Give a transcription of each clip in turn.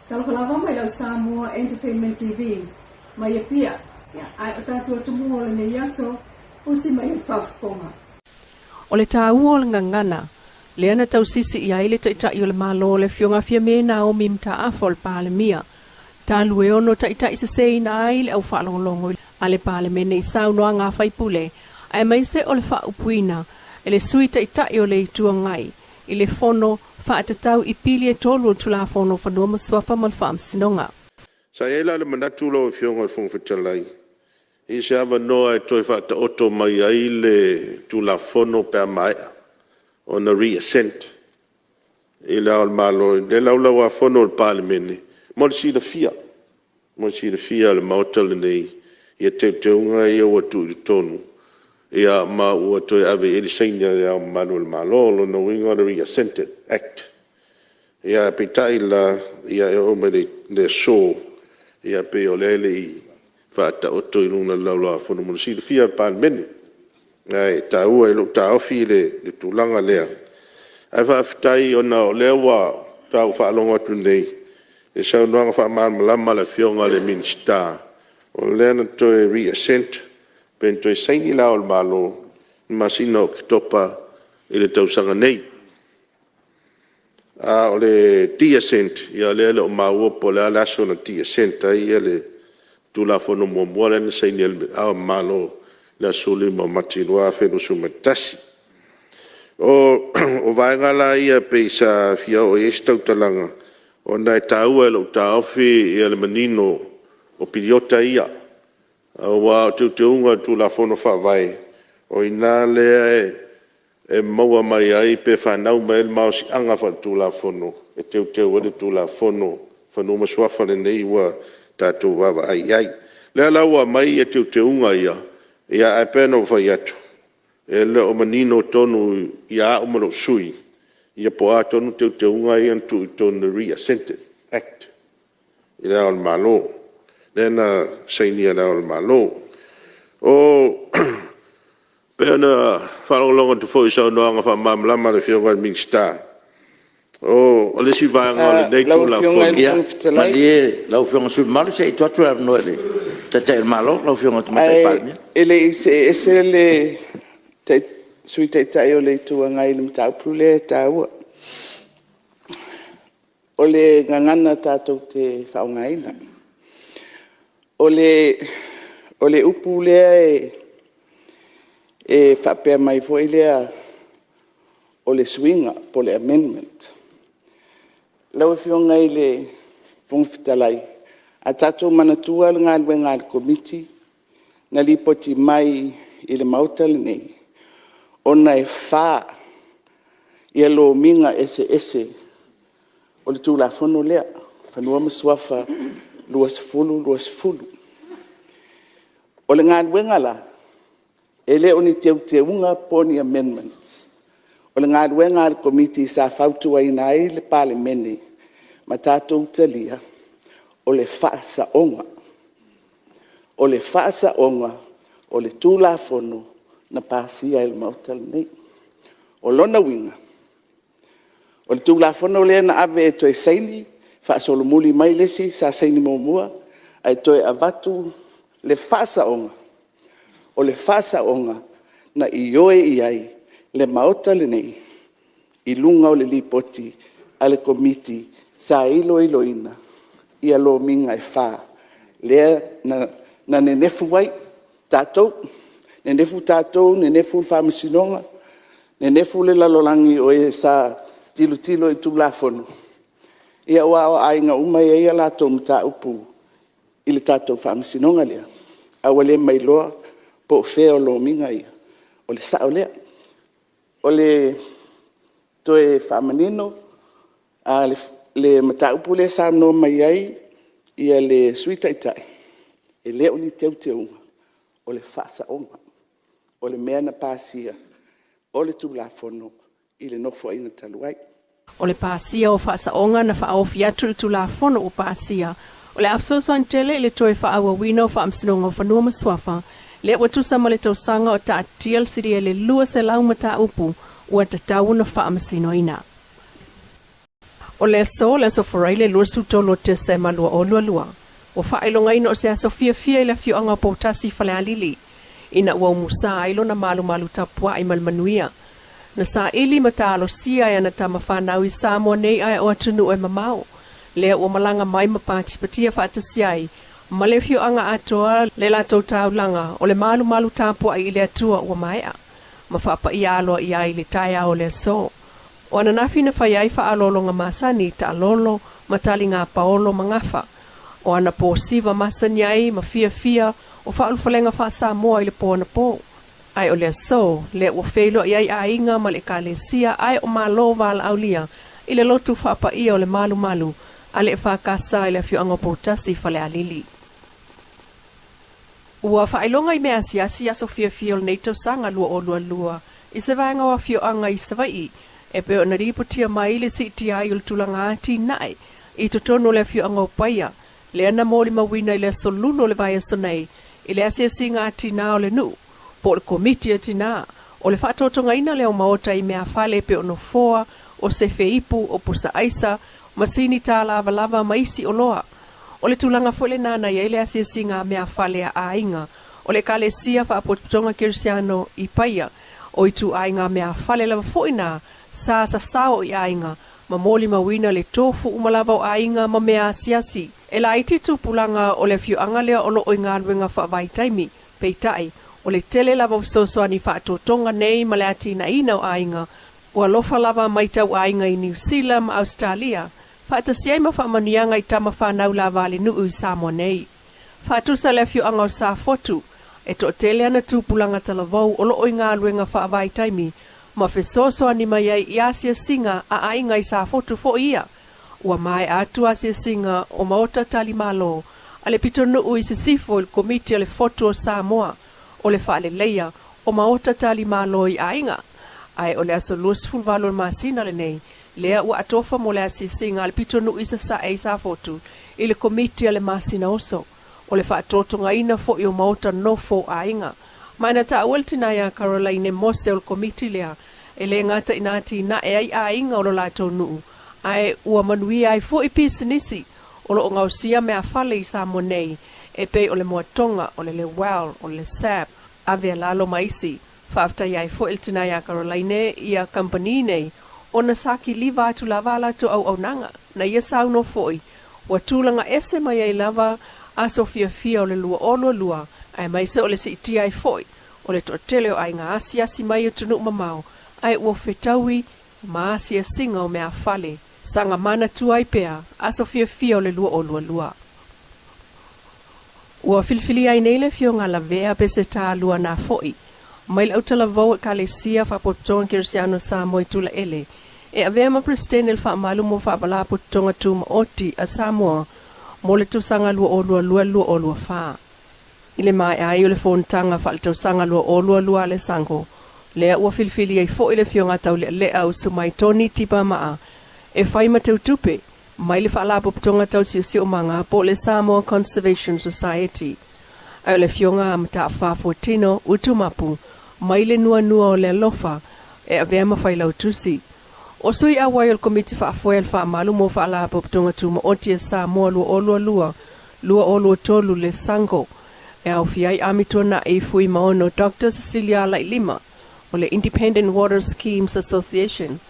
Talofa lava mai lau Samoa Entertainment TV mai Apia, ae o tatou atumua o lenei aso, usi mai le faafofoga. O le taua o le gagana, lea na tausisi i ai le Taitai o le Malo le Afioga Fiame Naomi Mataafa o le Palemia, talu e ono taitaiseseina ai le aufaalogologo a le Palemene i saunoaga a faipule, aemaise o le faaupuina e le Sui Taitai o le Itu Agai i le Fono faatatau i pili e tolu o le Tulafono o Fanua ma Suafa ma le Faamasinoga. Sa i ai la le manatu lau Afioga i le Fofoga Fetalai, i se avanoa e toe faataoto mai ai le Tulafono pe a maea ona re-assent i Le Ao o le Malo i le Laulau-a-Fono a le Palemene mo le silafia, mo le silafia e le Maota lenei teuteuga ia ua tuu i totonu ma ua toe ave i ai le saini a Le Ao Mamalu o le Malo. O lona uiga o le re-assented Act. Ae peitai la, e oo mai i le aso, e pei o lea e le i faataoto i luga o le Laulau-a-Fono mo le silafia e le Palemene. Ae taua i lou taofi le tulaga lea, ae faafetai ona o lea faatoa ou faalogo atu nei i le saunoaga faamalamalama a le Afioga i le Minisita, o lea na toe re-assent pe na toe saini Le Ao o le Malo i le masina o Oketopa i le tausaga nei. A o le de-assent, ia o lea e le o maua po o le a le aso na de-assent ai le Tulafono muamua lea na saini e Le Ao o le Malo i le aso 15 o Mati 2021. O vaega la ia pei sa fia oo i ai se tautalaga, ona e taua i lou taofi le manino o piriota ia, aua o teuteuga o le Tulafono Faavae, o i ina lea e maua mai ai pe fanau mai ai le malosiaga faaletulafono e teuteu ai le Tulafono o Fanua ma Suafa lenei ua tatou vaavaai i ai. O lea la ua aumai teuteuga ia, ae pei ona ou fai atu, e le o manino tonu ia au ma lou sui usufono po o a tonu teuteuga ia na tuu i totonu o le re-assented Act i Le Ao o le Malo, lea na sainia e Le Ao o le Malo. E pei ona faalogologo atu foi i saunoaga faamalamalama a le Afioga i le Minisita, o le isi vaega o lenei Lau Afioga i Tulafono. le Ia, Fofoga Fetalai… malie lau Afioga i le sui usufono mamalu, se i tuu atu le avanoa i le Taitai o le Malo, lau Afioga i le Tamaitai Ae Palemia. e le i see ese le Sui Taitai o le Itu Agai i le mataupu lea e taua. O le gagana tatou te faaaogaina. O le upu lea e faapea mai foi lea o le suiga po o le amendment. Lau Afioga i le Fofoga Fetalai, a tatou manatua le galuega a le Komiti na lipoti mai i le Maota lenei, ona e 4 lomiga eseese o le Tulafono lea o Fanua ma Suafa 2020. O le galuega la, e le o ni teuteuga po o ni amendments, o le galuega a le Komiti sa fautuaina ai le Palemene ma tatou talia, o le faasaoga. O le faasaoga o le Tulafono na pasia e le Maota lenei. O lona uiga, o le Tulafono lea na ave e toe saini, faasolomuli mai le isi sa saini muamua ae toe avatu le faasaoga, o le faasaoga na ioe i ai le Maota lenei i luga o le Lipoti a le Komiti sa iloiloina lomiga e 4, lea na nenefu ai tatou, nenefu tatou, nenefu le Faamasinoga, nenefu le lalolagi o e sa tilotilo i Tulafono, aua o aiga uma e i ai a latou mataupu i le tatou Faamasinoga lea, a ua le ma iloa po o fea o lomiga ia. O le sao lea. O le toe faamanino le mataupu lea e saunoa mai ai le Sui Taitai, e le o ni teuteuga, o le faasaoga o le mea na pasia o le Tulafono i le Nofoaiga talu ai. O le pasia o faasaoga na faaofi atu i le Tulafono ua pasia, o le a fesoasoani tele i le toe faaauauina o Faamasinoga o Fanua ma Suafa, lea ua tusa ma le tausaga o taatia le silia i le 200 mataupu ua tatau ona faamasinoina. O le aso, le Aso Faraile 23 o Tesema 2022, ua faailogaina o se aso fiafia i le afioaga o Poutasi i Falealili, ina ua umusa ai lona malumalu tapuai ma le manuia. Na saili ma talosia e ana tama fanau i Samoa nei ae o atunuu e mamao, lea ua malaga mai ma patipatia faatasi ai ma le afioaga atoa le latou taulaga o le malumalu tapuai i le Atua ua maea ma faapaia aloaia ai i le taeao o le aso. O ananafi na fai ai faaaloaloga masani, taalolo ma taliga paolo ma gafa. O ana pō siva masani ai ma fiafia o faaulufalega faa-Samoa i le po anapo. Ae o le aso, lea ua feiloai ai aiga ma le Ekalesia ae o Malo valaaulia i le lotu faapaia o le malumalu a le EFKS i le afioaga o Poutasi i Falealili. Ua faailoga i mea asiasi aso fiafia o lenei tausaga 2022 i se vaega o afioaga i Savaii e pei ona lipotia mai le siitia ai o le tulaga atinae i totonu o le afioaga o Paia, lea na molimauina i le aso Lulu o le vaiaso nei i le asiasiga a Tinā o le nuu, po o le Komiti a Tinā, o le faatotogaina lea o maota i meafale e pei o nofoa, o sefe ipu, o pusa aisa, masini tālavalava ma isi oloa. O le tulaga foi lena na i ai le asiasiga a meafale a aiga o le Ekalesia Faapotopotoga Kerisiano i Paia, o ituaiga meafale lava foi na sa sasao i aiga ma molimauina le tofu uma lava o aiga ma mea asiasi. E laiti tupulaga o le afioaga lea o lo o i galuega faavaitaimi, peitai, o le tele lava o fesoasoani faatotoga nei ma le atinaeina o aiga ua alofa lava mai tauaiga i Niu Sila ma Ausetalia, faatasi ai ma faamanuiaga i tama fanau lava a le nuu i Samoa nei. Faatusa le afioaga o Safotu, e toatele ana tupulaga talavou o lo o i galuega faavaitaimi ma fesoasoani mai ai i asiasiga a aiga i Safotu foi ia. Ua maea atu asiasiga o Maota Tali Malo a le pitonuu i sisifo i le Komiti a le Fotu o Samoa o le Faaleleia o Maota Tali Malo i Aiga, ae o le aso 28 o le masina lenei lea ua atofa mo le asiasiga a le pitonuu i Sasae i Safotu i le Komiti a le Masina Oso o le Faatotogaina foi o Maota Nofo o Aiga. Ma na taua le tina ia Caroline Mose o le Komiti lea e le gata ina atinae ai aiga o lo latou nuu, ae ua manuia ai foi pisinisi o lo o gaosia meafale i Samoa nei e pei o le Moatoga, o le Lewell, o le Lesap, Ave a Lalo ma isi. Faafetai ai foi le tina ia Caroline ia kamupani nei ona sa kiliva atu lava a latou auaunaga. Na ia saunoa foi, ua tulaga ese mai ai lava aso fiafia o le 2022, aemaise o le siitia ai foi o le toatele o aiga asiasi mai i atunuu mamao ae ua fetaui ma asiasiga o meafale saga manatua ai pea aso fiafia o le 2022. Ua filifilia ai nei le Afioga a Lavea Peseta Luanafo'i mai le autalavou Ekalesia Faapotopotoga Kerisiano Samoa i Tulaele e avea ma Peresetene le Faamalu mo Faavalapotopotoga Tumaoti a Samoa mo le tausaga 2022/2024. I le maea ai o le fonotaga faaletausaga 2022 a le SANGO, lea ua filifili ai foi le Afioga a Taulealea Usumai Tony Tipamaa e fai ma teutupe mai le Faalapotopotoga Tau Siosiomaga po o le Samoa Conservation Society. Ae o le Afioga a Mataafa Fuatino Utumapu mai le nuanua o le alofa e avea ma Failautusi. O sui auai o le Komiti Faafoe a le Faamalu mo Faalapotopotoga Tumaoti a Samoa 2022 2023 le SANGO e aofia ai Amituanai Fuimaono Doctor Cecilia Alailima o le Independent Water Schemes Association,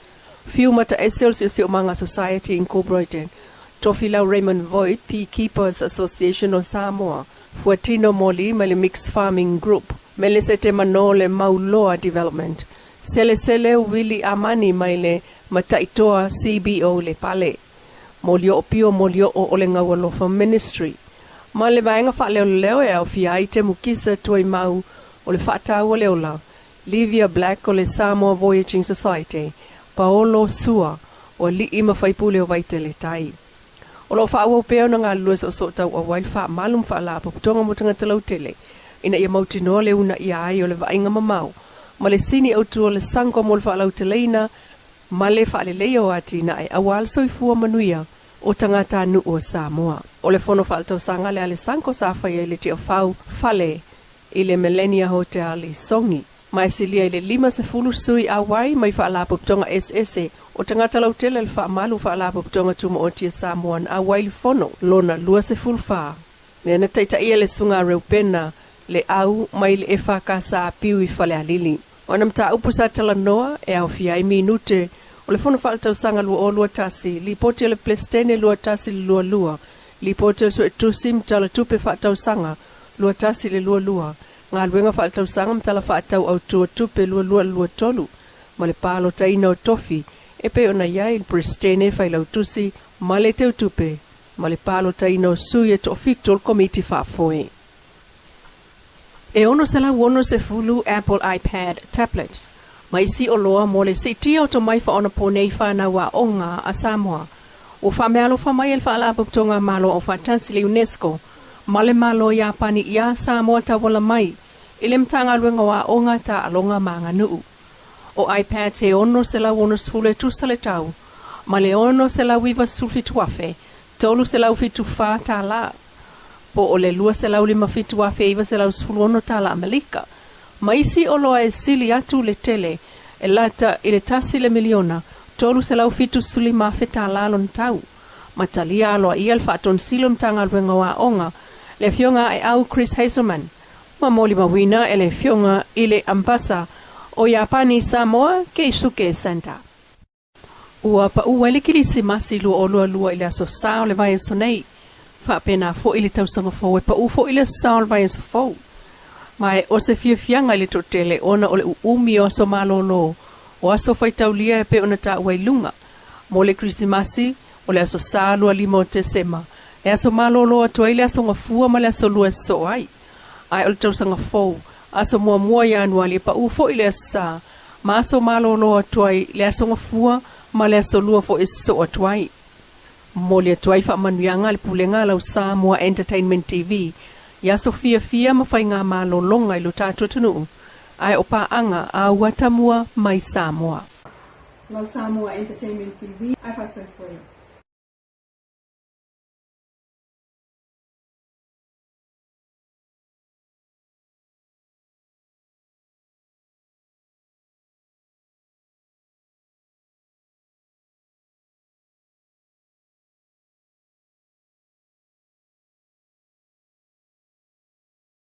Fiu Mataese o le Siosiomaga Society Incorporated, Tofilau Raymond Voigt, Beekeepers Association o Samoa, Fuatino Moli mai le Mixed Farming Group, Melesete Mano le Mauloa Development, Selesele Willie Amani mai le Mataitoa CBO Lepale, Molioo Pio Molioo o le Gaualofa Ministry, ma le vaega faaleoleo e aofia ai Temukisa Tuaimau o le Faataua le Ola, Livia Black o le Samoa Voyaging Society, Paolo Sua o Alii ma Faipule o Vaitele Tai. O lo o faaauau pea ona galulue soosoo tauau ai le faamalu ma faalapotopotoga mo tagata lautele ina ia mautinoa le uunaia ai o le vaaiga mamao ma le sini autu o le SANGO mo le faalauteleina ma le faaleleia o atinae aua le soifua manuia o tagatanuu o Samoa. O le fono faaletausaga lea a le SANGO sa faia i le Tiafau Fale i le Millennia Hotel i Sogi. Ma e silia i le 50 sui auai mai faalapotopotoga eseese o tagata lautele le faamalu faalapotopotoga tumaoti a Samoa na auai i le fono lona 24. Lea na taitaia le Susuga a Reupena Leau mai le EFKS a Apiu i Falealili. O ana mataupu sa talanoa e aofia ai minute o le Fono Faaletausaga 2021, Lipoti a le Peresetene 2021/22, Lipoti a le Suetusi ma Tala Tupe Faatausaga 21/22, Galuega Faaletausaga ma Tala Faatatau Autu o Tupe 22/23, ma le palotaina o tofi e pei ona i ai le Peresetene, Failautusi ma le Teutupe, ma le palotaina o sui e toafitu o le Komiti Faafoe. E 660 Apple iPad tablet ma isi oloa mo le siitia o tomai faaonaponei fanau aoga a Samoa ua faameaalofa mai e le Faalapotopotoga a Malo Aufaatasi le UNESCO ma le Malo o Iapani iā Samoa tauala mai i le Matagaluega o Aoga, Taaloga ma Aganuu. O iPads e 660 e tusa le tau ma le $697,374 tala, po o le $257,916 tala Amelika, ma isi oloa e sili atu le tele e lata i le tasi le miliona $375,000 tala lona tau. Ma talia aloaia le Faatonesili o le Matagaluega o Aoga, le Afioga Aeau Chris Hazelman, ma molimauina e le Afioga i le Ambasa o Iapani i Samoa, Keisuke Santa. Ua pau ai le Kilisimasi 2022 i le Aso Sa o le vaiaso nei. Faapena foi le tausaga fou e pau foi le Aso Sa o le vaiaso fou. Ma e o se fiafiaga i le toatele ona o le uumi o aso malolo o aso faitaulia e pei ona taua i luga. Mo le Kerisimasi, o le Aso Sa 25 o Tesema, e aso malolo atu ai le Aso Gafua ma le Aso Lua e sosoo ai. Ae o le tausaga fou, aso muamua o Ianuali e pau foi le Aso Sa, ma aso malolo atu ai le Aso Gafua ma le Aso Lua foi e sosoo atu ai. Momoli atu ai faamanuiaga a le Pulega a lau Samoa Entertainment TV i aso fiafia ma faiga malologa i lo tatou atunuu, ae o paaga a ua tamua mai Samoa. Lau Samoa Entertainment TV, ae faasoifuaina.